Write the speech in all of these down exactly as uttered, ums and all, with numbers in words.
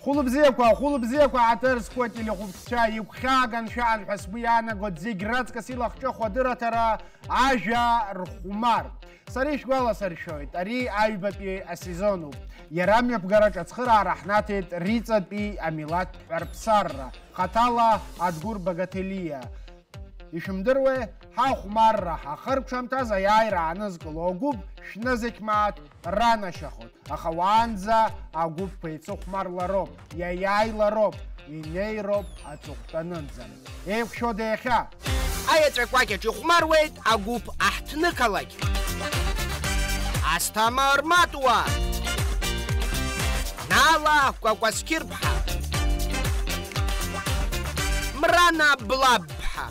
Хәылбзиақәа, хәылбзиақәа ҳаҭыр зқәу ателехәаԥшцәа, игәхьааган шәаан ҳәа сгәы иаанагоит зегь раҵкыс илахҿыху адырраҭара ажәа рхәмар. Сара ишәгәаласыршәоит, ари аҩбатәи асезонуп. Иара амҩаԥгараҿ ацхыраара ҳнаҭеит Риҵатәи амилаҭтә ҳәарԥсарра, хаҭала Адгәыр Багаҭелиа. Ишәымдыруеи, ҳахәмарра ҳахыркәшамҭаз аиааира аанызкыло агәыԥ шәнызқь мааҭ ранашьахоит, аха уаанӡа агәыԥқәа еицыхәмарлароуп, иаиааилароуп, инеироуп аҵыхәтәанынӡа. Еиқәшәода иахьа? Аеҵәа кәакьаҿ ихәмаруеит агәыԥ Аҳҭнықалақь. Асҭамыр Матуа. Нала Кәакәасқьырԥҳа. Мрана Блабԥҳа.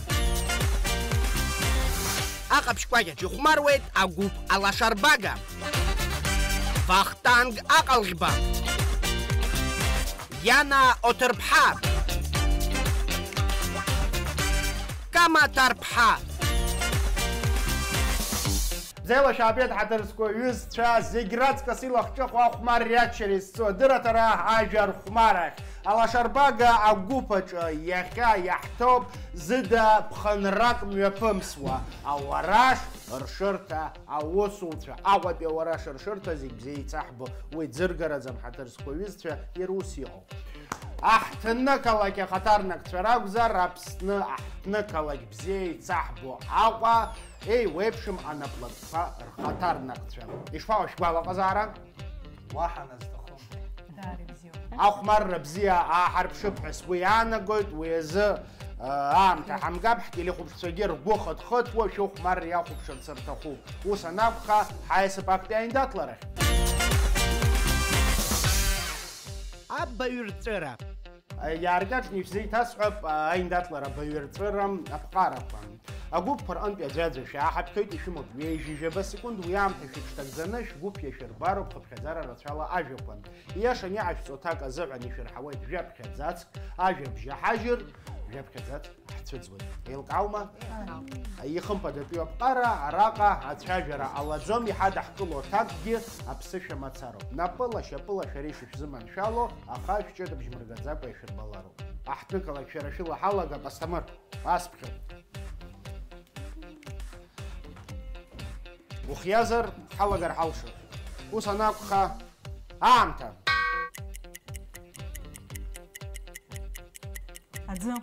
Аҟаԥшь кәакьаҿ ихәмаруеит агәыԥ Алашарбага. Вахтанг Аҟалӷьба. Иана Оҭырԥҳа. Кама Ҭарԥҳа. Бзиала шәаабеит, ҳаҭыр зқәу аҩызцәа, зегь раҵкыс илахҿыху ахәмарреи аччареи зцу адырраҭара ажәа рхәмарахь. Алашарбага агәыԥ аҿы иахьа иаҳҭоуп зыда ԥхынрак мҩаԥымсуа, ауараш ршырҭа аусуцәа. Аҟәатәи ауараш ршырҭа зегь бзиа еицаҳбо, уи ӡыргараӡам, ҳаҭыр зқәу аҩызцәа, иара ус иҟоуп. Аҳҭнықалақь ахаҭарнакцәа ракәзар, Аԥсны аҳҭнықалақь бзиа еицаҳбо Аҟәа, еиуеиԥшым анаплакқәа рхаҭарнакцәа. Ишԥаҟоу шәгәалаҟазаара? Уаҳа назҭахым. Даара ибзиоуп. Ахәмарра бзиа ааҳарԥшып ҳәа сгәы иаанагоит, уи азы, а, аамҭа ҳамгап, ҳтелехәаԥшцәагьы ргәы хыҭхыҭуа шәыхәмарра иахәаԥшырц рҭахуп. Ус анакәха, ҳаиасып актәи аиндаҭларахь. Абаҩрҵәыра. Иааркьаҿны ишәзеиҭасҳәап аиндаҭлара абаҩрҵәыра аԥҟарақәа. Агәыԥқәа рҟынтәи аӡәаӡәа шәааҳаԥхьоит, ишәымоуп ҩажәи жәаба секунд, уи аамҭа шәыҽҭагӡаны шәгәыԥ иашәырбароуп хыԥхьаӡара рацәала ажәақәа. Ииашаны иҟашәҵо аҭак азыҳәан ишәырҳауеит жәаԥхьаӡацк, ажәабжь аҳажьыр, жәаԥхьаӡацк ҳцәыӡуеит. Еилкааума? Еилкаауп. Ихымԥадатәиу аԥҟара, араҟа ацәажәара ҟалаӡом, иҳадаҳкыло аҭакгьы аԥсышәа мацароуп. Напыла, шьапыла шәара ишышәзыманшәало, аха шәҷыдабжь мыргаӡакәа ишәырбалароуп. Аҳҭнықалақь шәара шәыла ҳалагап, Асҭамыр, уасԥхьоит. Ухиазар, ҳалагар ҳалшоит. Ус анакәха, аамҭа. Аӡы.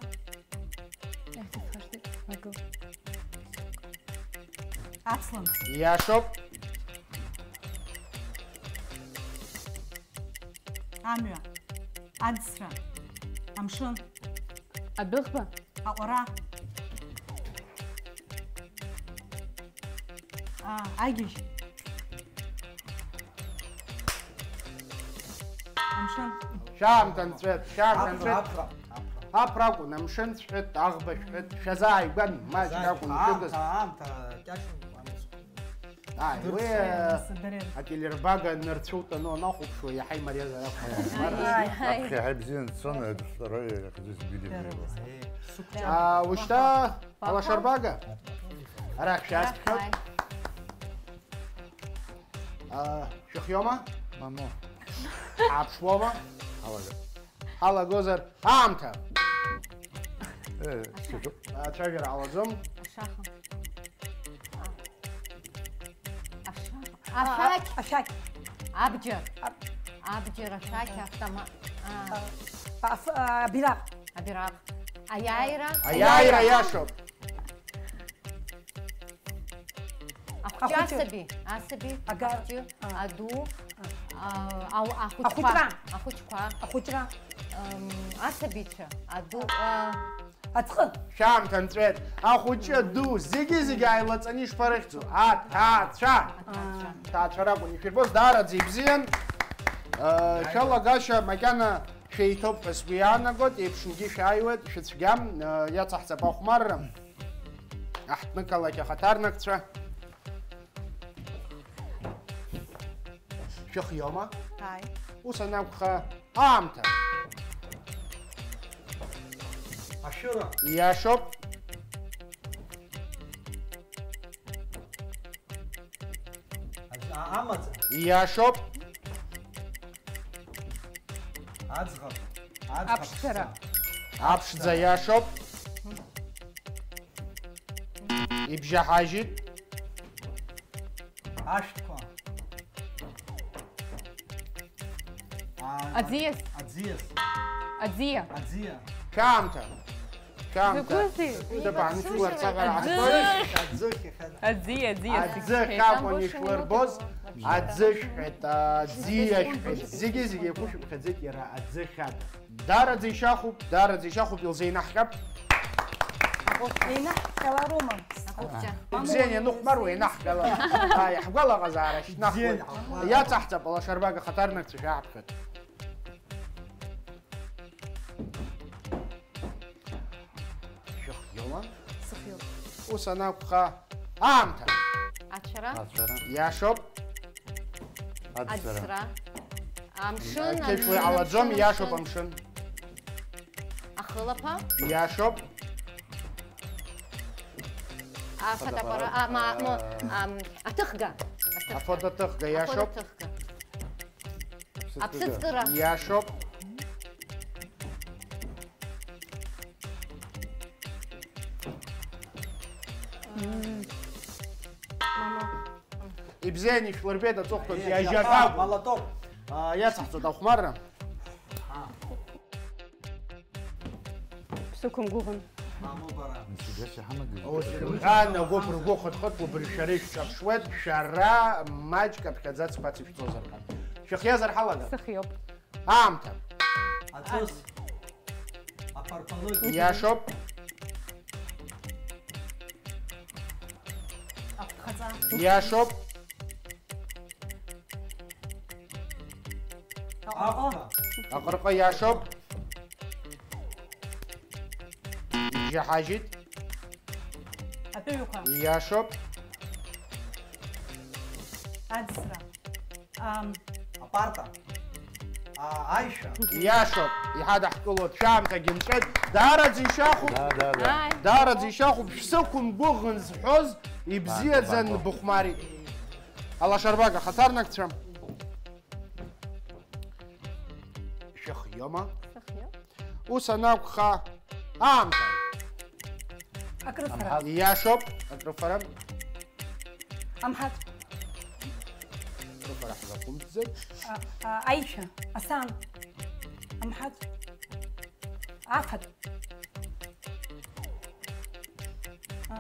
Ацлымс. Иашоуп. Амҩа. Аӡсра. Амшын. Адәыӷба. Аҟәара. А, агьежь. Амшын. Шәаамҭа нҵәеит, шәаамҭа нҵәеит. Аԥра, аԥра. Аԥра акәын, амшын цәҳәит, аӷба шәҳәит, шәазааигәан, маҷк акәын, шәыгыз. Аамҭа, аамҭа кьаҿын, амус. Ааи, уи, Дырцәеи, э, нас, дырен. Ателербага нырцәылтәаны уанахәаԥшуа, иаҳа имариазар акәхап. Ааи, ааи. Аԥхьа иаҳа ибзианы дцон, адәҳәара иахьӡыз Билли Дырен. Веиуа. Ушьҭа Алашарбага? Арахь шәаасԥхьоит. Ааи. А, шәыхиома? Мамоу. Ҳааԥшуома? Ҳалагап. Ҳалагозар, аамҭа! Э, сыжу. Ацәажәара ҟалаӡом. Ашаха. А. Ашаха. А, а, ашәақь. Ашәақь. Абџьар. Аб- Абџьар, ашәақь, автомат. А. А, аф-, а, абираҟ. Абираҟ. Аиааира. Аиааира иашоуп. Ахәыҷы, ахәыҷы. Асаби, асаби, ага. Ахәыҷы, а. Аду, а. А, ау-, ахәыҷқәа, ахәыҷра. Ахәыҷқәа. Ахәыҷра. Ам, асабицәа, аду, а. Аҵкы. Шәаамҭа нҵәеит. Ахәыҷы, аду, зегьы-зегьы ааилаҵаны ишԥарыхьӡу? Аҭаацәа. Аҭаацәа. Аҭаацәа ракәын ишәирбоз, даараӡа ибзиан. А, шәалагашьа макьана шәеиҭоуп ҳәа сгәы иаанагоит, еиԥшнгьы шәааиуеит, шәыцәгьам, а, иацаҳҵап ахәмарра. Аҳҭнықалақь ахаҭарнакцәа. Шәыхиома? Ааи. Ус анакәха, аамҭа. Ашәыра. Иашоуп. Аӡ-, а-, амаҵ. Иашоуп. Аӡӷаб. Аӡӷаб. Аԥшӡара. Аԥшӡа иашоуп. Ибжьаҳажьит. Ашәҭқәа. А, Аӡиас. Аӡиас. Аӡиа. Аӡиа. Шәаамҭа. Шәаамҭа. Закәызеи? Дабаҳнықәлар ҵаҟа Аӡы. Аӡы. Аӡы. Аӡиа, аӡиа, Аӡы сыхьхеит. Хакәын ишлырбоз, аӡы шәҳәеит, аӡиа шәҳәеит. Зегьы, зегьы еиқәышәымхьаӡеит иара аӡы хьада. Даараӡа ишьахәуп, даараӡа ишьахәуп, илзеинаҳҟьап. Еинаҳҟьалароума? Бзианы ианыхәмаруа еинаҳҟьалап. Ааи, ҳгәалаҟазаара шьҭнахуеит. Бзианы ҳахәмаруа. Иацаҳҵап, алашарбага хаҭарнакцәа шәааҳԥхьоит. Шәыхиоума? Сыхиоуп. Ус анакәха, аамҭа. Ацәара. Ацәара. Иашоуп. Аӡсара. Аӡсра. Амшын, Ақьышә уи амшын, ҟалаӡом, амшын, иашоуп амшын. Ахылаԥа. Иашоуп. Афотоаппарат, а, ма, ма, ам, аҭыхга. Аҭыхга. Афотоаҭыхга, иашоуп. Афотоаҭыхга. Аԥсыӡкыра. Аԥсыӡкыра. Иашоуп. Мм. Мама. Ибзианы ишәлырбеит аҵыхәтәантәи Е, ажьакы акәын. Молоток. А, иацаҳҵоит ахәмарра. Сықәымгәыӷын. Мамоу бара. Нифига себе, ҳамагазин. Ус, ан агәыԥ ргәы хыҭхыҭуа, быршәара ишәҿаԥшуеит, шәара маҷк аԥхьаӡа цқәац ишәҵозар ҳәа. Шәыхиазар ҳалагап. Сыхиоуп. Аамҭа. Аҵыс. Апарпалыгь. Иашоуп. Аԥхаҵа. Иашоуп. Аҟырҟы. Аҟырҟы иашоуп. Ибжьаҳажьит. Атәыҩақәа. Иашоуп. Аӡсра. Ам. Апарта. А, аишәа. Иашоуп. Иҳадаҳкылоит. Шәаамҭагьы нҵәеит. Даараӡа ишьахәуп. Да, да, да. Ааи. Даараӡа ишьахәуп. Шәсықәымгәыӷын зҳәоз ибзиаӡан, ба, ба, ба, ба. Быхәмарит. Алашарбага хаҭарнакцәа. Шәыхиома? Сыхиоуп. Ус анакәха, аамҭа. Акрыфара. Амҳаҵә. Иашоуп, акрыфара. Амҳаҵә. Акрыфара ҳзақәымҵӡеит. А, а, аишәа, асаан. Амҳаҵә. Афатә. А.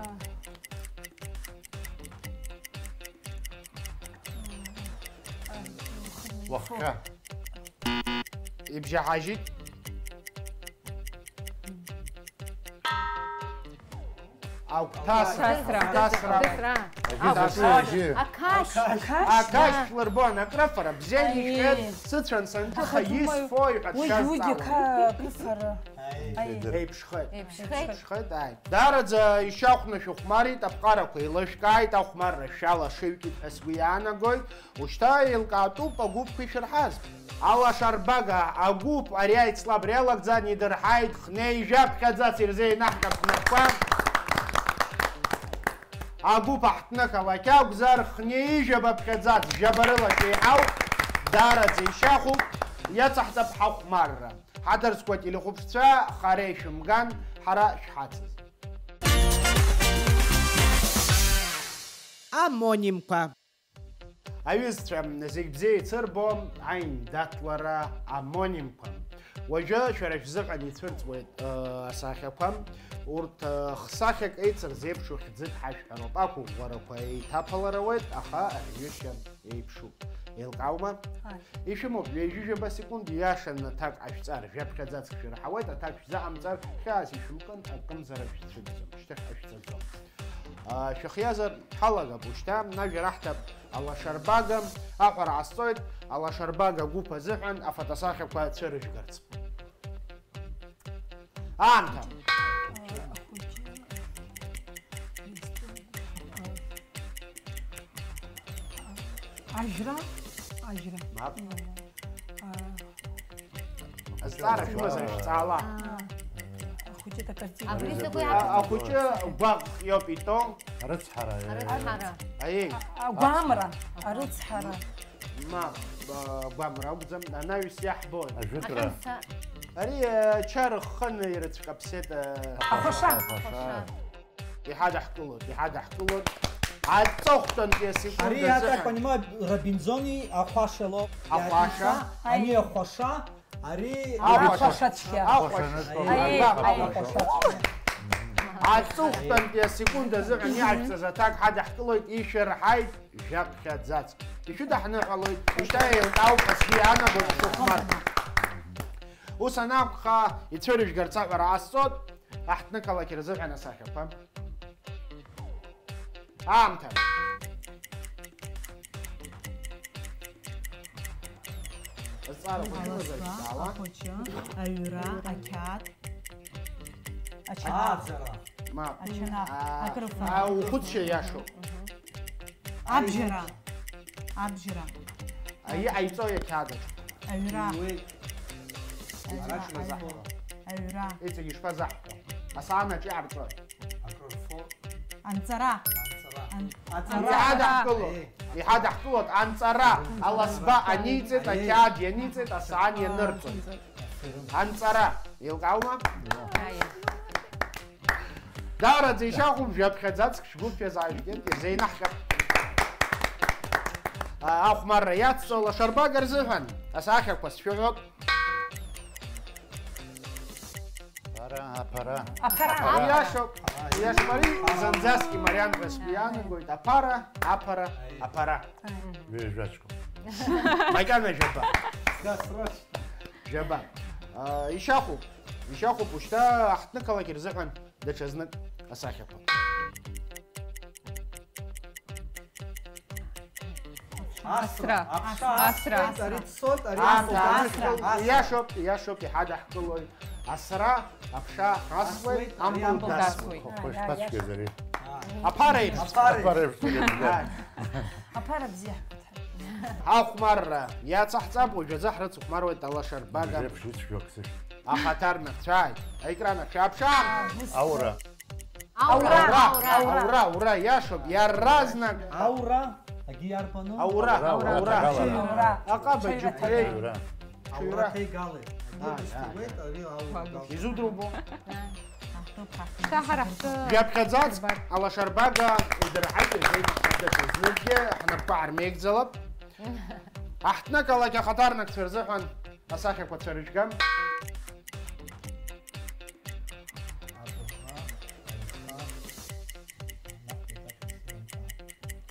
Уаххьа. Ибжьаҳажьит. Агәҭасра. Агәҭасра. Агәҭасра. Агәҭасра. Ақашь. Ақашь. Ақашь лырбон, акрыфара, бзианы ишәҳәеит, сыцәан санҿыха, исфои ҳәа дшазҵаауан. Уи, уигьы ка-, акрыфара. Аи. Еиԥшхеит. Еиԥшхеит. Еиԥшхеит, аи. Даараӡа ишьахәны шәыхәмарит, аԥҟарақәа еилышәкааит, ахәмарра шәалашыҩкит ҳәа сгәы иаанагоит. Ушьҭа еилкаатәуп агәыԥқәа ишәырҳаз. Алашарбага агәыԥ ари аицлабра иалагӡан идырҳаит хнеи жәаԥхьаӡац ирзеинаҳҟьап ҳнапқәа. Агәыԥ аҳҭнықалақь акәзар, хнеи жәабаԥхьаӡац жәабарылак еиҳауп, даараӡа ишьахәуп, иацаҳҵап ҳахәмарра. Ҳаҭырқәа телехәаԥшцәа, хара ишәымган, ҳара шәҳацыз. Амонимқәа. Аҩызцәа, зегь бзиа ицырбо аиндаҭлара амонимқәа. Уажәы шәара шәзыҳәан ицәырҵуеит, ыы, асахьақәа. Урҭ, ыы, хсахьак еицырзеиԥшу хьӡык ҳашәҳәароуп. Ақәыӷәӷәарақәа еиҭаԥаларуеит, аха рҩышьа еиԥшуп. Еилкааума? Ааи. Ишәымоуп ҩажәижәаба секунд, иашаны аҭак ҟашәҵар, жәаԥхьаӡацк шәырҳауеит, аҭак шәзаҳамҵар, хьаас ишәымкын, акымзарак шәцәыӡӡом, шьҭахьҟа шәҵаӡом. Аа, шәыхиазар, ҳалагап ушьҭа, ажәа раҳҭап алашарбага, аҳәара ҟасҵоит, алашарбага гәыԥ азыҳәан афотосахьақәа цәырыжәгарц. Аамҭа. Ажьра, ажьра. Мап. Азҵаара шәымазар шәҵаала. Ахәыҷы такартина. Абри закәи А-, аҭатәи? Ахәыҷы гәаҟ иоуп итәоу. Арыцҳара, э. Арыцҳара. Аиеи. Агәамра, арыцҳара. Мап, а, гәамра акәӡам, анаҩс иаҳбоит. Ажәытәра. Ари а, чара хханы ирыцәкаԥсеит. А, Ахәаша. Иҳадаҳкылоит, иҳадаҳкылоит. Аҵыхәтәантәи асекунд Ари я так азыҳәан. Понимаю, Робинзони ахәаша лоуп. Ахәаша. Ани ахәаша. Ари Ахәаша цәгьа. Ахәаша. Аиеи, Абра, аиеи. Ахәаша. Аҵыхәтәантәи асекунд азыҳәан иаашәҵаз аҭак ҳадаҳкылоит, ишәырҳаит жәаԥхьаӡац. Ишәыдаҳныҳәалоит, ишьҭа еилкаауп ҳәа сгәы иаанагоит шәыхәмарра. Ус анакәха, ицәырыжәгарц аҳәара ҟасҵоит, аҳҭнықалақь рзыҳәан асахьақәа. Аамҭа. Азҵаарақәа шәымазар, Аласба, шәаала. Ахәыҷы, аҩра, ақьаад, ачанах. Ааӡара. Мап. Ачанах, Аа, акрыфа. аа, ухәыцшьа иашоуп. Абжьара. Абжьара. Аи, аиҵои ақьаадыҿ. Аҩра. Иуеит. Аҩра, Арахь аҩра. Назаҳкуа. Аҩра. Иҵегь ишԥазаҳкуа? Асаан аҿы иаарҵои? Акрырфо. Анҵара. Анҵара. Ан- Анҵара. Иҳадаҳкыло. Еи. Иҳадаҳкылоит анҵара. Аласба аниҵеит, Аиеи. Ақьаад ианиҵеит, асаан ианырҵоит. Анҵара. Еилкааума? Аиеи. Даараӡа ишьахәуп, жәаԥхьаӡацк шәгәыԥ иазаажәгеит, ирзеинаҳҟьап. А, ахәмарра иацҵо лашарбага рзыҳәан асахьақәа сшәыҳәоит. Аԥара, аԥара. Аԥара. Иашоуп, иашоуп, ари зынӡаск имариам ҳәа сгәы иаанагоит. Аԥара, аԥара, аԥара. Ҩажәаҷкәын. Макьана жәаба. Досрочно. Жәаба. А, ишьахәуп, ишьахәуп, ушьҭа аҳҭнықалақь рзыҳәан даҽазнык асахьақәа. Асра. Аԥша. Асра. Асра. Ари дцоит, ари Асра. Асра. Асра. Иашоуп, иашоуп, иҳадаҳкылоит. Асра, аԥша асуеит, Асуеит, ампыл ари ампыл дасуеит. дасуеит. Хәышԥацәгьаз ари. Аԥара еиԥш. Аԥара еиԥш. Аԥара еиԥш. Ааи. Аԥара бзиа ҳәа. Ахәмарра иацаҳҵап, уажәазы ҳрыцыхәмаруеит алашарбага. Бжеиԥш ицәгьоу аксыжь. Ахаҭарнакцәа, ааит, аекран ахь шәааԥшы. Аура. Аура, аура, аура, аура, иашоуп, иаразнак. Аура, агьи иарбану? Аура, аура, аура. Аура. Аҟаба џьықәреи. Аура. Аура ҭеигалеит. Агьи дысҭагәеит, ари аура. Изудруbo? Шьҭа ҳара ҳтәы. Жәаԥхьаӡац алашарбага идырҳаит, ирҳәеит, даҽазныкгьы ҳнапқәа ҳармеигӡалап. Аҳҭнықалақь ахаҭарнакцәа рзыҳәан асахьақәа цәырыжәга.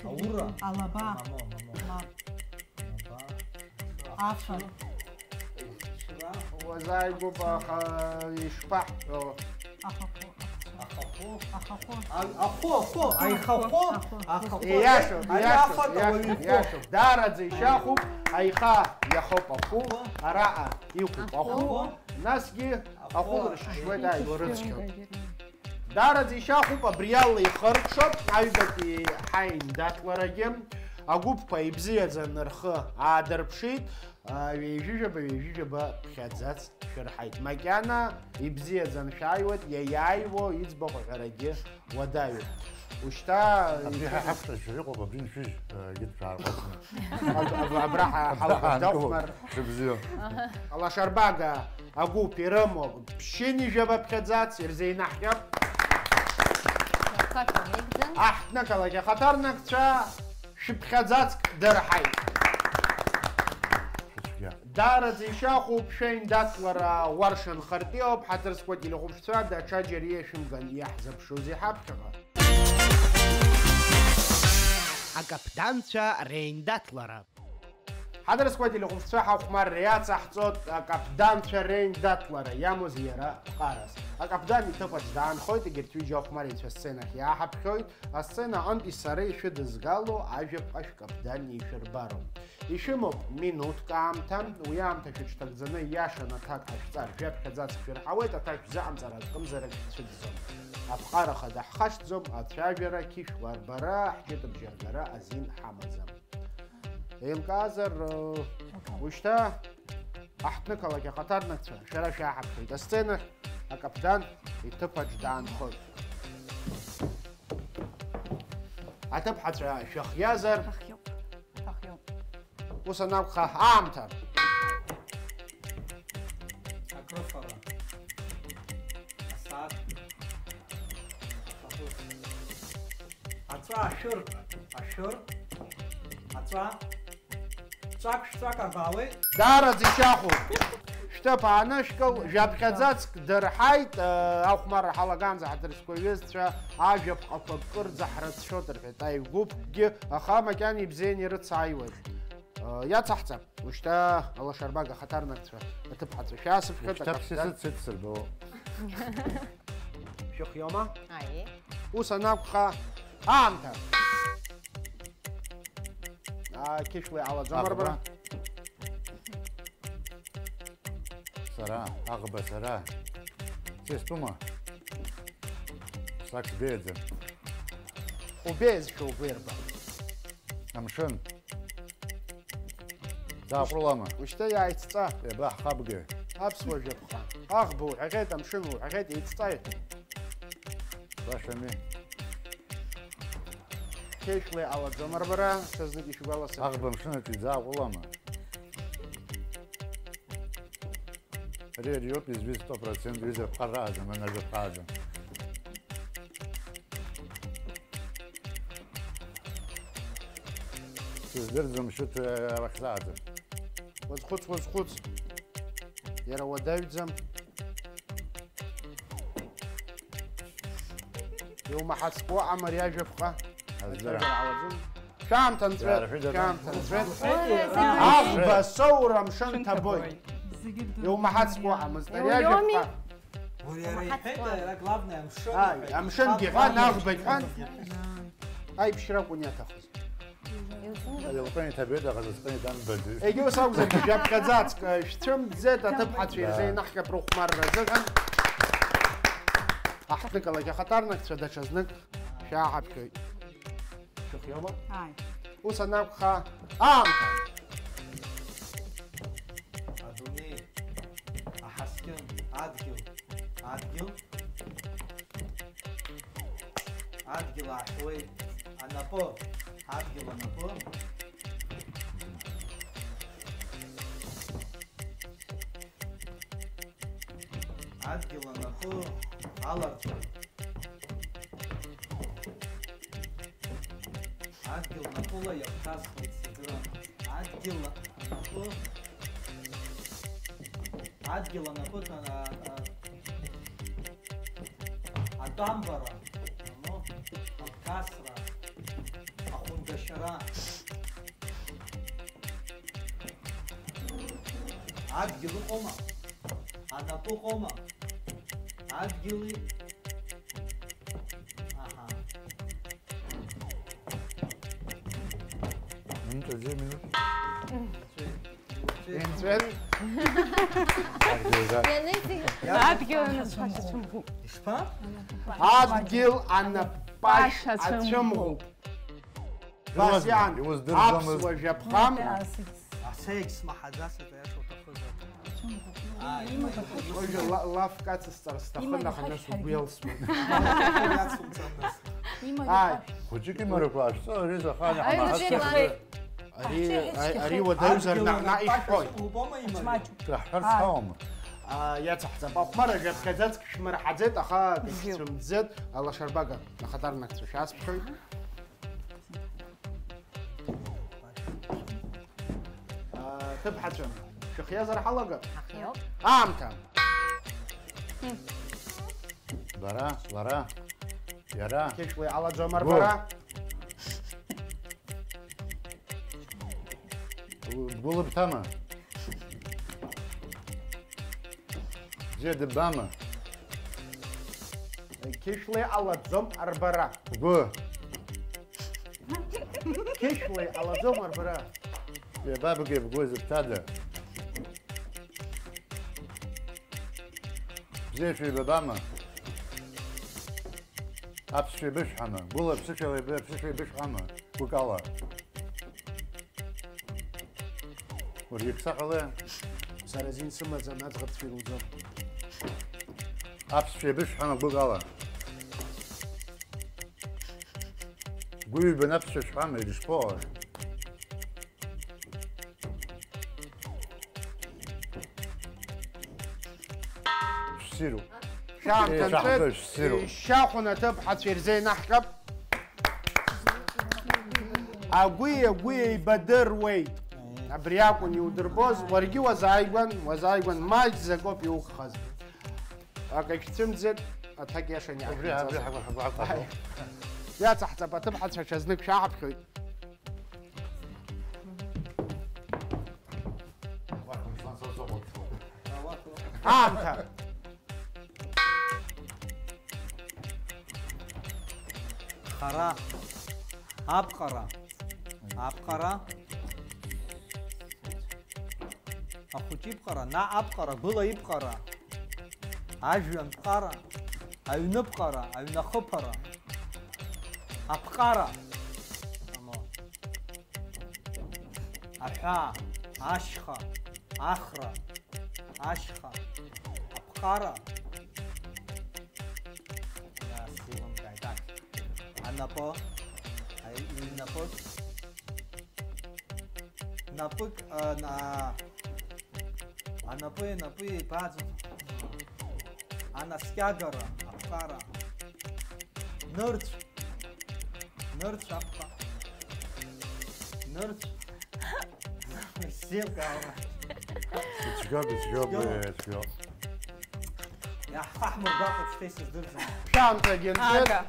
Аура. Алаба. Мамо, мамо. Лаб. Маба. Ацәа. Уазааигәоуп, аха ишԥаҳҳәо? Ахахәы. Ахахәы. Ахахәы. А-, ахәы, ахәы, аихахәы, ахахәы. Иашоуп, Ари иашоуп, афата иашоуп, уаҩы ихәы. Иашоуп. Даараӡа ишьахәуп, аиха иахоуп ахәы, араҟа иқәуп ахәы, Ахәы. Насгьы ахәы лыршьышьуеит ааигәа рыцқьоуп. Даараӡа ишьахәуп, абри ала ихыркәшоуп аҩбатәи ҳаиндаҭларагьы. Агәыԥқәа ибзиаӡаны рхы аадырԥшит, ҩажәижәаба, ҩажәижәаба ԥхьаӡац шәырҳаит. Макьана ибзиаӡаны шәааиуеит, иаиааиуа иӡбахә аҳәарагьы уадаҩуп. Ушьҭа Абри ҳа ҳақәҿажьыр иҟоуп, абри ншәыжь, егьырҭ шәаарҟәыҵны. Аб-, аб-, абра ҳа-, ҳалахәыз Ҳаанкылоуп, даухәмар. Шыбзиоу. Алашарбага агәыԥ ирымоуп ԥшьынҩажәаба ԥхьаӡац, ирзеинаҳҟьап. Аҳҭнықалақь ахаҭарнакцәа шәыԥхьаӡацк дырҳаит. Шәыцәгьа. Даараӡа ишьахәуп, шәеиндаҭлара уарша нхартәиоуп, ҳаҭыр зқәу ателехәаԥшцәа даҽаџьара иашәымган иаҳзыԥшузеи ҳаԥхьаҟа? Акаԥданцәа реиндаҭлара. Ҳаҭыр зқәу ателехәаԥшцәа ҳахәмарра иацаҳҵоит, акаԥданцәа реиндаҭлара иамоузеи иара ԥҟарас? Акаԥдан иҭыԥаҿ даанхоит, егьырҭ ҩыџьа ахәмарицәа асценахь иааҳаԥхьоит, асцена аҟынтәи сара ишәыдызгало ажәаԥҟа шәкаԥдан ишәырбароуп. Ишәымоуп минуҭк аамҭа, уи аамҭа шәыҽҭагӡаны ииашаны аҭак ҟашәҵар, жәаԥхьаӡацк шәырҳауеит, аҭак шәзыҟамҵар, акымзарак шәцәыӡӡом. Аԥҟара хада ҳхашҭӡом, ацәажәара, ақьышә уарбара, ҳҷытыбжьы аргара азин ҳамаӡам. Еилкаазар, ушьҭа аҳҭнықалақь ахаҭарнакцәа, шәара шәааҳаԥхьоит асценахь, акаԥдан иҭыԥаҿ даанхоит. Аҭыԥҳацәа шәахиазар? Ҳахиоуп. Ҳахиоуп. Ус анакәха, аамҭа. Акрыфара. Асааҭ. Ахаԥыц. Аҵәа ашәыр. Ашәыр. Аҵәа. Ҵәак, шәҵәак абаауеит. Даараӡа ишьахәуп. Шәҭыԥ аанышәкыл, жәаԥхьаӡацк дырҳаит, э, ахәмарра ҳалаганӡа ҳаҭырқәа ҩызцәа ажәаԥҟақәа кырӡа ҳрыцәшәоит рҳәеит. Аигәыԥгьы, аха макьана ибзианы ирыцааиуеит. Э, иацаҳҵап. Ушьҭа алашарбага ахаҭарнакцәа аҭыԥҳацәа шәаасыԥхьоит. Ушьҭа акаԥдан. Ԥсисыццыцсырбо. Шәыхиома? Аиеи. Ус анакәха, аамҭа. Аа, қьышәла иҟалаӡом, аӷба. Арбара. Сара, аӷба сара. Сестума. Сак сбеиаӡам. Убеиазшәа угәы ирба. Амшын. Зааҟәрылама? Ушьҭа иааицҵа. Иаба ҳхабгеи? Аԥсуа жәаԥҟа. Аӷба уҳәахьеит, амшын уҳәахьеит, еицҵа иҳәа. Башами. Қьышәла иҟалаӡом арбара, ҽазнык ишәгәаласыршәа. Аӷба амшын аҿы изааҟәрылама? Ари ариоуп изҩыз сто процент, ҩыза ԥҟарааӡам, анажәаԥҟааӡам. Сыздырӡом, шьҭ арахь сааӡам. Уазхәыц, уазхәыц. Иара уадаҩӡам. Иумаҳацкуа амариа жәаԥҟа. Аздыра. Шәаамҭа нҵәеит, шәаамҭа нҵәеит. Аӷба соура амшын ҭабоит. Иумаҳацкуа амызт ари ажәаԥҟа. Уи иара иҳәеит, иара главное амшын. Ааи, иҳәеит. Амшынгьы ҳәан, аӷбагь ҳәан. Аиԥшьра акәын иаҭахыз. Ари лҟын иҭабеит, аха зыскын иҭамбаӡеит. Егьа ус акәзаргьы, жәаԥхьаӡацк, шәцәымӡӡеит, аҭыԥҳацәа ирзеинаҳҟьап рыхәмарра азыҳәан. Аҳҭнықалақь ахаҭарнакцәа даҽазнык шәааҳаԥхьоит. Шәыхиоума? Ааи. Ус анакәха, аамҭа! Адунеи, аҳаскьын, адгьыл, адгьыл. Адгьыл ааҳәуеит анапы, адгьыл анапы. Адгьыл анапы аларҵоит. Адгьыл напыла иагәҭасуеит зегьы. Адгьыл анапы, адгьыл анапы, а, а, атәамбара, ну, агәҭасра, ахәындашьара. Адгьыл ыҟоума? Анапы ыҟоума? Адгьыли. Аҳа. Минута, две минуты. Инҵәеит. Адгьыл анапашь ацәымӷуп. Ишԥа? Адгьыл анапашь ацәымӷуп. Басиан, иуздырӡомызт. Аԥсуа жәаԥҟам. Асеигь смаҳаӡацызт, аиаша уҭахызар. Уажәы ла-, лафк ацысҵар сҭахын, аха нас угәы иалсуан. Иацумҵан нас. Ааи. Хәыҷык имарақәа ҟашәҵо, ари заҟа ари, ари, ари уадаҩзар наҟ-наҟ ишәҳәоит. Ҳәарц ҳауама? А, иацаҳҵап. Ахәмарра жәаԥхьаӡацк шәмырҳаӡеит, аха акгьы шәцәымӡӡеит, алашарбага ахаҭарнакцәа шәасҳәоит. Ҭыԥҳацәа, шәыхиазар ҳалагап? Ҳахиоуп. Аамҭа. Бара, лара, иара. Қьышәла иҟалаӡом арбара. Бгәы лыбҭама? Бзиа дыббама? Қьышәла иҟалаӡом арбара. Бгәы. Қьышәла иҟалаӡом арбара. Иабабгеи бгәы зыбҭада? Бзиа шәеибабама? Аԥсшәа еибышәҳама? Гәыла аԥсышәала еибы-, аԥсышәа еибышәҳама? Гәыкала. Уаргьы ԥсаҳәала. Сара азин сымаӡам, аӡӷабцәа ируӡом. Аԥсшәа еибышәҳама гәыкала? Гәыҩбан аԥсшәа шәҳәама, ирышԥоуа? Ссиру. Шәаамҭа Еи, нҵәеит, шәаҳәатәы ссиру. Шьахәын аҭыԥҳацәа ирзеинаҳҟьап. Агәи агәи еибадыруеит. Абри акәын иудырбоз, уаргьы уазааигәан, уазааигәан, маҷӡакоуп иугхаз. Акагь цәымӡит, аҭак иашан Абри, абри, иаҳәынҵазар. Ҳагәа, ҳагәа, ҳагәа. Ааи. Иацаҳҵап, аҭыԥҳацәа ҽазнык шәаҳаԥхьоит. Аамҭа. Хара. Аԥҟара. Аԥҟара. Ахәыҷы иԥҟара, наҟ аԥҟара, гәыла иԥҟара. Ажәҩан ԥҟара, аҩны ԥҟара, аҩнахыԥара. Аԥҟара. Аҳәаа, ашьха, ахра, ашьха, аԥҟара. Иаасзеилымкааит, ак. Анапы, аи-, инапык. Напык, а, на-, анапы, напы еибаӡо. Анаскьагара, аԥҟара. Нырцә. Нырцә аԥҟа. Нырцә. Исзеилкаауама? Ицәгьоуп, ицәгьоуп, ицәгьоуп. Ицәгьоуп. Иаҳхаҳмыргәаҟып, шьҭа исыздырӡом. Шәаамҭагьы нҵәеит. Ага.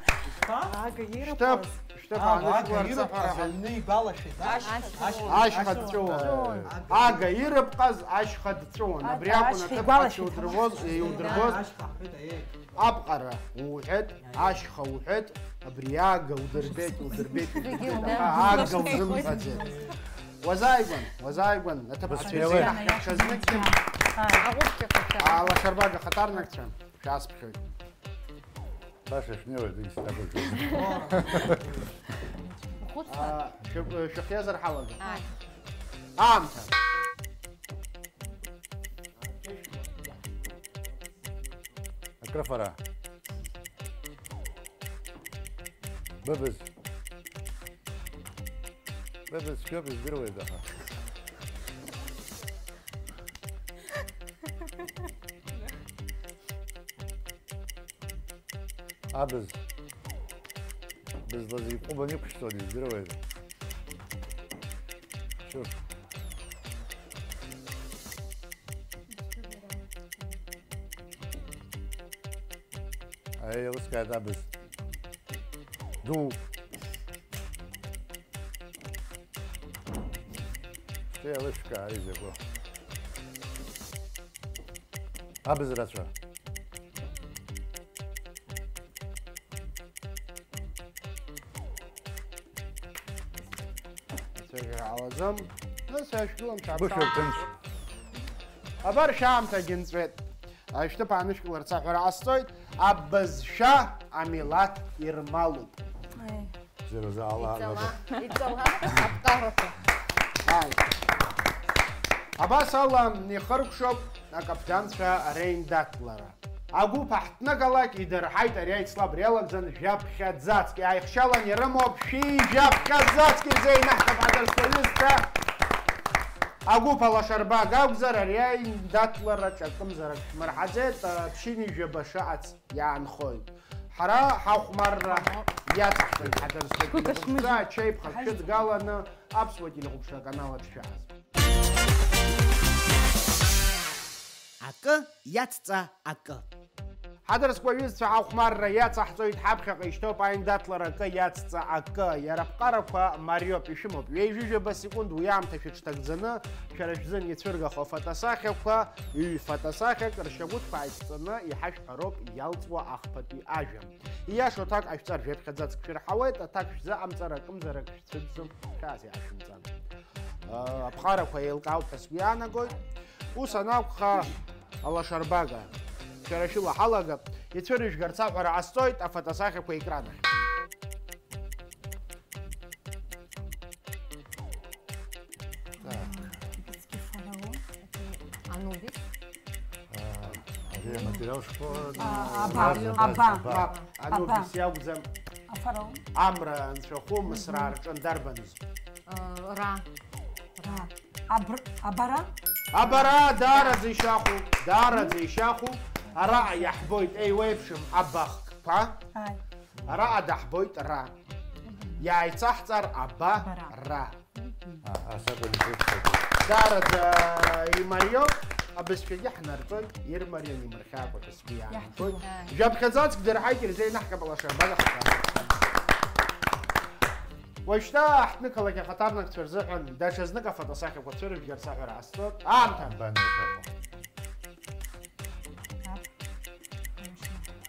Ага ирыпҟаз. Шьҭа, шьҭа, аа, ага ирыпҟаз, аҩны ибалашәеит, а? Ашьха. Ашьха дҵәыуон. Ага ирыпҟаз ашьха дҵәыуон. Абри акәын ашьха аҭыԥҳацәа игәалашәеит, иудырбоз, ҳамаҳә. Иудырбоз. Ашьха ҳҳәеит, аиеи. Аԥҟара уҳәеит, ашьха уҳәеит, абри ага удырбеит, удырбеит, удырбеит, аха ага узымҳәаӡеит. Уазааигәан, уазааигәан, аҭыԥҳацәа ирзеинаҳҟьап ҽазныкгьы. Алашарбага ахаҭарнакцәа, шәаасԥхьоит. Баша шәнеиуеит, егьсҭабыргӡом. Ухәыцла. А, шәы-, шәыхиазар ҳалагап. Ааи. Аамҭа. Акрыфара. Быбз. Быбз цәгьоуп, издыруеит, аха. Абз. Бызла зегь ҟәыбан иқәшәҵон, издыруеит. Шәы. Аиеилыскааит абз. Ду. Шьҭа еилышәкаа изакәу. Абз рацәа. Ацәажәара ҟалаӡом. Нас ишәгылам, шәааԥшы. Бышәа рҭынч. Абар шәаамҭагьы нҵәеит. Ашәҭыԥ аанышәкыларц аҳәара ҟасҵоит. Абызшәа амилаҭ ирмалуп. Аи. Зераза ала Иҵала, арбаба. Иҵала аԥҟарақәа. Ааи. Абас ала ихыркәшоуп акаԥданцәа реиндаҭлара. Агәыԥ аҳҭнықалақь идырҳаит ари аицлабра иалагӡан жәаԥхьаӡацк. Иааихшьалан ирымоуп шәи жәаԥхьаӡацк ирзеинаҳҭап ҳадырсҭа ҩызцәа. Агәыԥ алашарбага акәзар, ари аиндаҭлараҿ акымзарак шәмырҳаӡеит, ԥшьынҩажәаба шыҟац иаанхоит. Ҳара ҳахәмарра иаҵаҳҵоит ҳадырсҭа ҩызцәа, ачаи ԥхашәшәы дгаланы аԥсуа телехәаԥшра аканал аҿы шәааз. Акы иацҵа акы. Ҳадырсҭа ҩызцәа, ҳахәмарра иаҵаҳҵоит, ҳаԥхьаҟа ишьҭоуп аиндаҭлара акы иацҵа акы. Иара аԥҟарақәа мариоуп, ишәымоуп ҩажәижәаба секунд, уи аамҭа шәыҽҭагӡаны шәара шәзын ицәыргахо афотосахьақәа, ҩ-фотосахьак, ршьагәыҭқәа ааидҵаны иҳашәҳәароуп иалҵуа ахԥатәи ажәа. Ииашоу аҭак ҟашәҵар, жәаԥхьаӡацк шәырҳауеит, аҭак шәзыҟамҵар, акымзарак шәцәыӡӡом, хьаас иаашәымҵан. Аԥҟарақәа еилкаауп ҳәа сгәы иаанагоит. Ус анакәха, алашарбага, шәара шәыла ҳалагап, ицәырыжәгарц аҳәара ҟасҵоит афотосахьақәа екран ахь. Так. Египетский фараон. Анубис. А, ари аматериал школа, А, ну, Аба, база, Аба. База, Аба. Мап, Анубис Аба. Иакәӡам. Афараон. Амра анцәахәы мысра рҿын дарбаныз? Э, Ра. Ра. Абр-, Абара? Абара, даараӡа ишьахәуп, даараӡа ишьахәуп. Араҟа иаҳбоит еиуеиԥшым абахкқәа. Ааи. Араҟа даҳбоит ра. Иааицаҳҵар аба Бара. Ра. А, а, сакәын ишәыццакуа. Даараӡа имариоуп, абызшәагьы ҳнарҵоит, ирмариан имырхьаакәа ҳәа сгәы иаанагоит. Иаҳҭаху. Жәаԥхьаӡацк дырҳаит, ирзеинаҳкып алашарбага ҳаҭыр. Уажәшьҭа ҳҭнықалақь ахаҭарнакцәа рзыҳәан даҽазнык афотосахьақәа цәырыжәгарц аҳәара ҟасҵоит. Аамҭа! Банеихаҟа.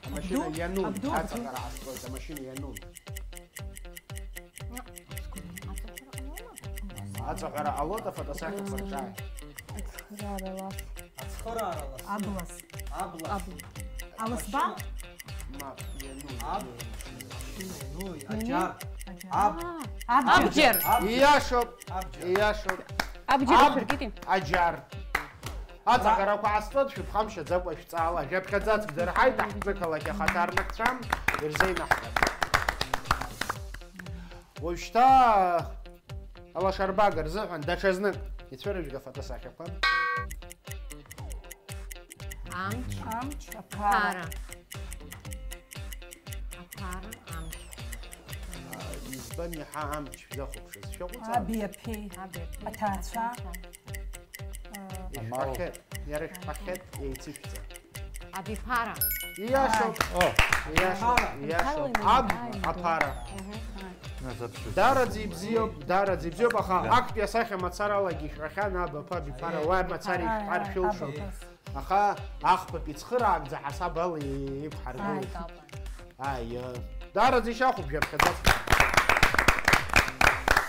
Амашьына Абду? Ианун, Абду, Абду. Аҵаҟара ҟасҵоит, амашьына ианун. Аҵаҳәара ҟалоит афотосахьақәа рҿы. Ацхыраара лас. Ацхыраара лас. Аблас. Аблас. Аб-, аласба? Машьына. Мап, иануи. Аб-, машьына иануи, иануи? Аџьар. Аџьар. Аб-, аа, абџьар. Абџьар. Аб-, иашоуп. Абџьар. Иашоуп. Абџьар аб-, ишәыркит. Аџьар. Аҵаҟарақәа ҟасҵоит, шәыԥхамшьаӡакәа шәҵаала. Жәаԥхьаӡацк дырҳаит, аҳҭнықалақь ахаҭарнакцәа ирзеинаҳгап. Уажәшьҭа алашарбага рзыҳәан даҽазнык ицәырыжәга фотосахьақәа. Амч. Амч, аԥара. Аԥара. Аԥара, амч. А, избан иаҳа амч шәзахәаԥшыз? Шәаҟәыҵ. Аби аԥеи. Аби аԥеи. Аҭаацәа. Аҭаацәа. Ишәҳәахьеит, иара ишәҳәахьеит, еицышәҵа. Абиԥара. Ииашоуп. О. Ииашоуп, ииашоуп. Аб, аԥара. Даараӡа ибзиоуп, даараӡа ибзиоуп, аха актәи асахьа мацаралагьы ишәҳәахьан, аб, аԥа, абиԥара, уа мацара ишәҳәар шәылшон. Аха ахԥатәи цхыраагӡа ҳасаб ала еиқәҳаргылеит. Ааи, даараӡа ишьахәуп жәаԥхьаӡацк.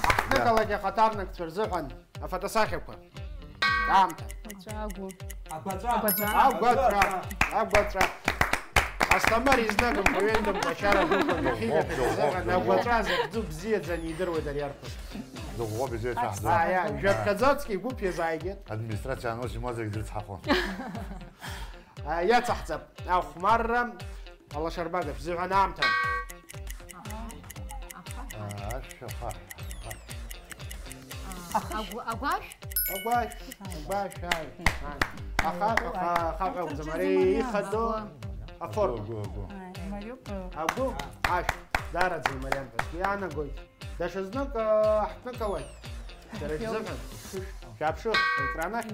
Аҳҭнықалақь ахаҭарнакцәа рзыҳәан афотосахьақәа. Аамҭа. Агәаҵәа, агәы. Агәаҵәа. Агәаҵәа. Агәаҵәа. Агәаҵәа. Асҭамыр изнагым, уҩеидым, кәачара дуқәа нахьигахьеит азыҳәан, агәаҵәа захьӡу бзиаӡаны идыруеит ари арԥыс. Дыӷәӷәоуп, изеицаҳҵо. Ааи, ааи, жәаԥхьаӡацк игәыԥ иазааигеит. Администрациа анус имоуазаргь дрыцҳахон. Ааи, иацаҳҵап ахәмарра. Алашарбага шәзыҳәан аамҭа. Аха. Ашәа, аха. Аха. Агәашә? Агәашә, агәашә, ааи, ааи. Аха, аха, аха акәӡам, ари ихадоу аформа. Агәы, агәы, агәы. Агәы, ашә, даараӡа имариам ҳәа сгәы иаанагоит. Даҽазнык, аа, ҳҭнықалақь. Шәара шәзыҳәан. Шәааԥшы, аекран ахь.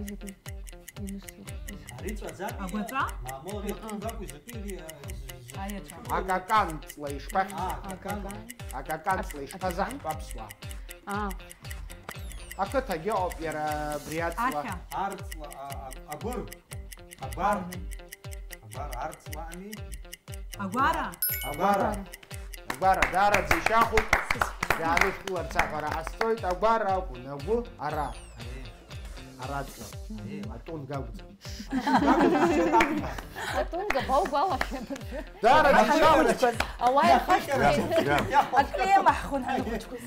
Ари ҵәаӡами? Агәаҵәа? Мамоу, ари аԥынҵа акәу, изакәи ари, а, з-, з-, аиаҵәа. Акакан ҵла ишԥахьӡу? А, акакан. Акакан ҵла ишԥазаҳтәу аԥсуаа? А. Ақыҭагьы ыҟоуп иара абри аҵла. Ахьа. Арҵла, а, а, агәыр. Агәар. Мгм. Агәар арҵла ами? Агәара? Агәара. Агәара, даараӡа ишьахәуп. Иаанышәкыларц аҳәара ҟасҵоит. Агәара акәын, агәы, ара. Араҵла. Атунга акәӡам. Атунга баугәалашәеит. Даараӡа ишьахәуп. Ауаа ирхашҭуеит. Акы еимаҳхуан ҳаныхәыҷқәаз.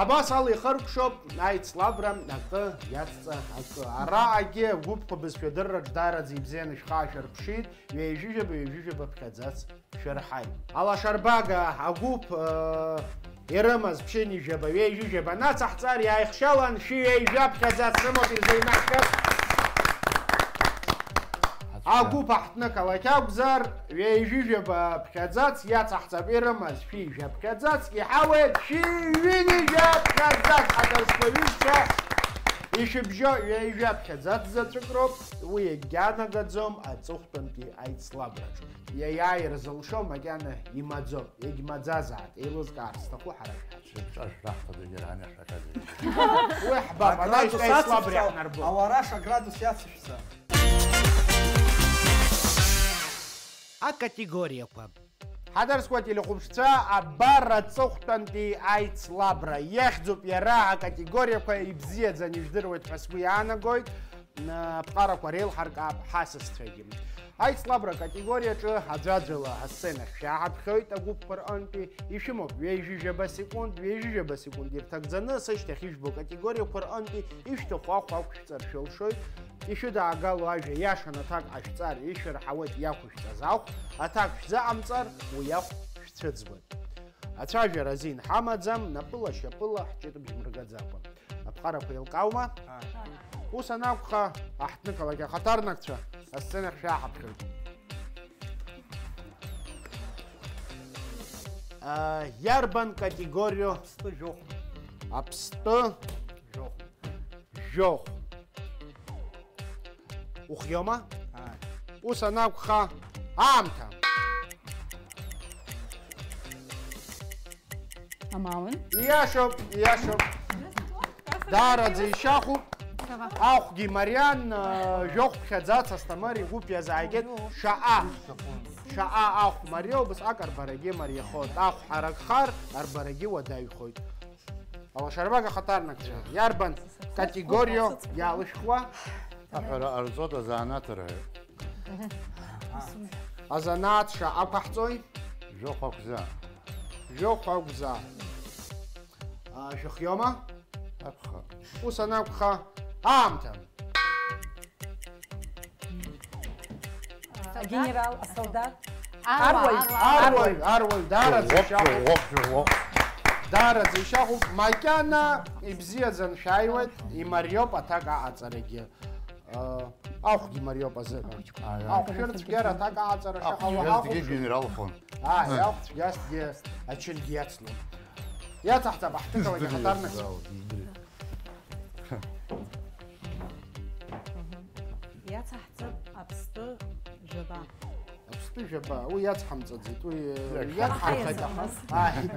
Абас ала ихыркәшоуп аицлабра акы иацҵа акы. Араҟагьы агәыԥқәа бызшәа дырраҿ даараӡа ибзианы шәхы аашәырԥшит. Ҩажәижәаба, ҩажәижәаба ԥхьаӡац шәырҳаит. Алашарбага агәыԥ, э, ирымаз ԥшьынҩажәаба, ҩажәижәаба нацаҳҵар, иааихшьалан шәи ҩажәа ԥхьаӡац рымоуп, ирзеинаҳгап. Агәыԥ аҳҭнықалақь акәзар, ҩажәижәаба ԥхьаӡац иацаҳҵап, ирымаз шәи жәа ԥхьаӡацк иҳауеит, шәи ҩынҩажәа ԥхьаӡац, ҳаҭырқәа ҩызцәа, ишәыбжьо ҩажәа ԥхьаӡац заҵәык роуп, уи егьанагаӡом аҵыхәтәантәи аицлабраҿ. Иаиааир зылшо макьана имаӡоуп, иагьмаӡазааит, еилызкаар сҭаху ҳара шәҳацәа. Шәҿа шәраҳҭода, џьара ани ҳәа ҳәа. Уи ҳбап, анаҩстәи аицлабра иаҳнарбоит. Ауараш аградус иацышәҵа. Акатегориақәа. Ҳаҭырқәа телехәаԥшцәа, абар аҵыхәтәантәи аицлабра. Иахьӡуп иара, акатегориақәа ибзиаӡаны ижәдыруеит ҳәа сгәы иаанагоит. Аԥҟарақәа реилҳаркаап ҳасасцәагьы. Аицлабра акатегориаҿы аӡәаӡәала асценахь шәааҳаԥхьоит агәыԥқәа рҟынтәи. Ишәымоуп ҩажәижәаба секунд, ҩажәижәаба секунд ирҭагӡаны, сышьҭахь ижәбо акатегориақәа рҟынтәи ишәҭаху ахә ақәшәҵар шәылшоит. Ишәыдаагало ажәа иашан аҭак ҟашәҵар, ишәырҳауеит иақәышәҵаз ахә, аҭак шәзыҟамҵар, уи ахә шәцәыӡуеит. Ацәажәара азин ҳамаӡам, напыла-шьапыла ҳҷытбжь мыргаӡакәа. Аԥҟарақәа еилкааума? Ааи. Ус анакәха, аҳҭнықалақь ахаҭарнакцәа, Асценахь шәааҳаԥхьоит. Иарбан категориоу? Аԥстәы жәохә. Аԥстәы жәохә. Жәохә. Ухиома? Ус анакәха, аамҭа. Амаун. Иашоуп, иашоуп. Даараӡа ишьахәуп. Ахәгьы мариан, жәохә ԥхьаӡац Асҭамыр игәыԥ иазааигеит. Шаҟа, шаҟа ахә мариоу, убасҟак арбарагьы мариахоит. Ахә ҳаракхар, арбарагьы уадаҩхоит. Алашарбага ахаҭарнакцәа, иарбан категориоу иалышәхуа? Аҳәара ҟарҵоит азанааҭ рҳәоит. Азанааҭ шаҟа ақәаҳҵои? Жәохә акәзаап. Жәохә акәзаап. Шәыхиома? Акәхап. Ус анакәха, аамҭа. Агенерал, асолдаҭ. Аруаҩ, аруаҩ, аруаҩ, даараӡа ишьахәуп. Даараӡа ишьахәуп. Макьана ибзиаӡан шәааиуеит, имариоуп аҭак аҟаҵарагьы. Ахәгьы мариоуп азыҳәан. Ахә шәырцәгьар аҭак аҟаҵара шаҟа уаҳахәаԥшуа. Генералхон. Ааи, ахә цәгьасгьы ачынгьы иацлон. Иацаҳҵап аҳҭнықалақь ахаҭарнакцәа. Иацаҳҵап аԥстәы жәаба. Аԥстәы жәаба, уи иацҳамҵаӡеит, уи иацҳамхеит, аха. Ааи.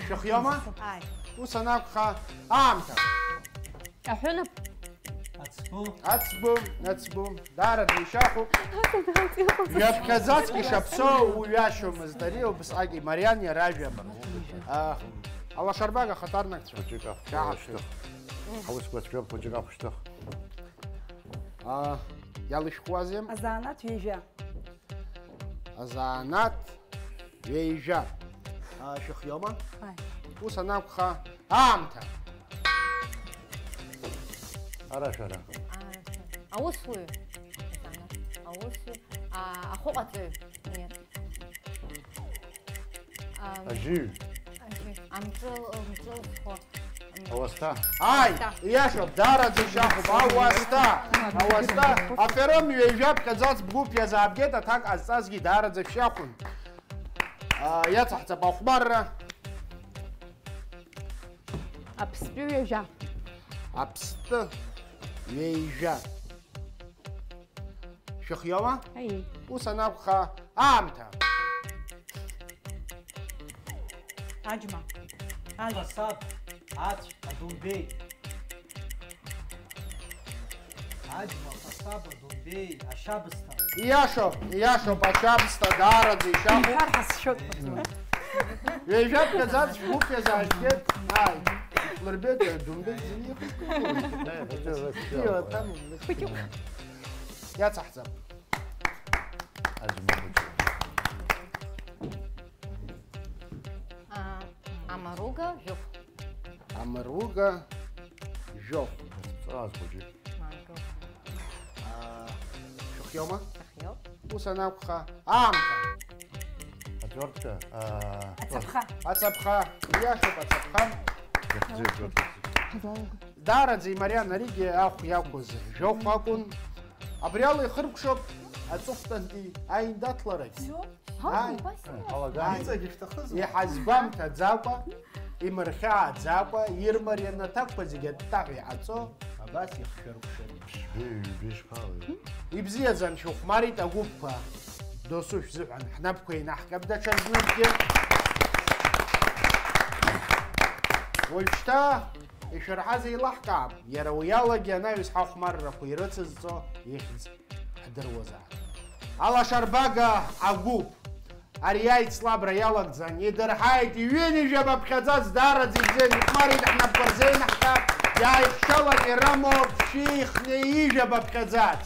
Шәыхиома? Ааи. Ус анакәха, аамҭа. Аҳәынаԥ. Ацгәы. Ацгәы, ацгәы. Даараӡа ишьахәуп. Ҩаԥхьаӡацгьы шаԥсоу уҩашьомызт, ари убасҟак имариан иара жәаба. Алашарбага ахаҭарнакцәа. Хәыҷык ахәшьҭых. Ҳаусқәа цәгьоуп, хәыҷык ахәшьҭых. Иалышәхуазеи? Азанааҭ ҩажәа. Азанааҭ ҩажәа. Шәыхиома? Ус анакәха, аамҭа. Ара шәара. Аусуҩ. Аусуҩ. Ахәыҟаҵаҩ. Нет. Ажьыҩ. Амҿы, амҿы зхо. Ауасҭа. Ааи, иашоуп, даараӡа ишьахәуп, ауасҭа. Ауасҭа. Афером ҩажәа ԥхьаӡац бгәыԥ иазаабгеит, аҭак ҟазҵазгьы даараӡа шәшьахәын. Иацаҳҵап ахәмарра. Аԥстәы ҩажәа. Аԥстәы ҩажәа. Шәыхиома? Аиеи. Ус анакәха, аамҭа. Аџьма. Аџь. Асаб, ацә, адомбеи. Аџьма, асаб, адомбеи, ашьабсҭа. Ииашоуп, ииашоуп, ашьабсҭа даараӡа ишьахәуп. Иҳәар ҳасшьоит. Ҩажәа ԥхьаӡац шәгәыԥ иазаажәгеит. Ааи, лырбеит, адомбеи зынихыз. Иацаҳҵап. Аџьма хәыҷы. Амаруга жәохә. Амаруга жәохә. Ҵаас хәыҷы. Мангыл. Шәыхиома? Сыхиоуп. Ус анакәха, аамҭа. Аҵәыртка. Ацаԥха. Ацаԥха. Ииашоуп, ацаԥха. Даараӡа имариан аригьы ахә иақәыз жәохә акәын. Абри ала ихыркәшоуп аҵыхәтәантәи аиндаҭларагь. Ааи. Иҵегь ишәҭахызма? Иҳазгәамҭаӡакәа, имырхьааӡакәа, ирмарианы аҭакқәа зегьы аттаҳәа иҟаҵо, абас ихшәыркәшеит. Ибзиа, ҩбеи шԥалеи? Ибзиаӡан шәыхәмарит агәыԥқәа. Досу шәзыҳәан ҳнапқәа инаҳҟьап даҽазныкгьы. Уажәшьҭа ишәырҳаз еилаҳкаап, иара уи алагьы анаҩс ҳахәмаррақәа ирыцызҵо ихьӡ ҳдыруазаап. Алашарбага агәыԥ ари аицлабра иалагӡан идырҳаит ҩынҩажәаба ԥхьаӡац, даараӡа ибзиан ихәмарит, ҳнапқәа рзеинаҳкаап, иааихшьалан ирымоуп шәихнеи ҩажәаба ԥхьаӡац.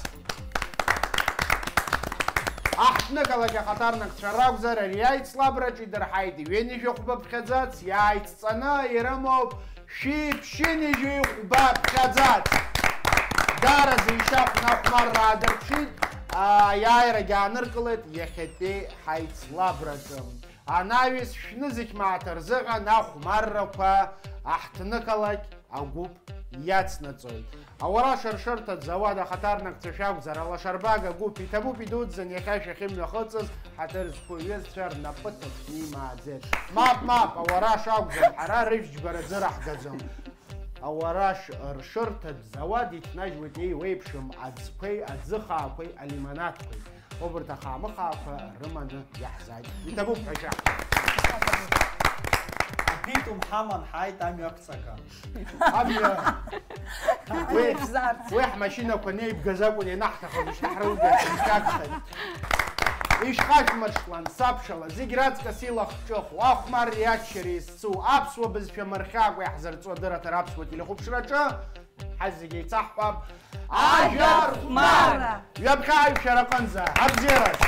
Аҳҭнықалақь ахаҭарнакцәа ракәзар, ари аицлабраҿы идырҳаит ҩынҩажәи хәба ԥхьаӡац, иааицҵаны ирымоуп шәиԥшьынҩажәи хәба ԥхьаӡац. Даараӡа ишьахәны ахәмарра аадырԥшит, аиааирагьы ааныркылеит иахьатәи ҳаицлабраҿы. Анаҩс шәнызқь мааҭ рзыҳәан ахәмаррақәа аҳҭнықалақь агәыԥ иацнаҵоит. Ауараш аршырҭатә зауад ахаҭарнакцәа шәакәзар, алашарбага гәыԥ иҭабуп идуӡӡан иахьа шәахьымҩахыҵыз ҳаҭыр зқәу иҩызцәа рнапы ҭацәны имааӡеит. Мап, мап, ауараш акәӡам, ҳара рыжәтә џьбараӡы раҳгаӡом. Ауараш ршырҭатә зауад иҭнажьуеит еиуеиԥшым аӡқәеи аӡыхаақәеи алимонадқәеи. Убарҭ ахаамыхаақәа рыманы иаҳзааит. Иҭабуп ҳәа шәаҳҳәап. Абитум ҳаман ҳааит амҩа ақәҵага. Амҩа. Уи, уи ҳмашьынақәа неибгаз акәын ианаҳҭахыз, шьҭа ҳрылгеит, ишәагхеит. Ишьхашәмыршҭлан, сабшала, зегь раҵкыс илахҿыху, ахәмарреи аччареи зцу, аԥсуа бызшәа мырхьакәа иаҳзырҵо адырраҭара аԥсуа телехәаԥшраҿы, ҳазегь еицаҳҳәап, ажәа рхәмарра! Ҩаԥхьа аиқәшәара аҟынӡа, абзиараз!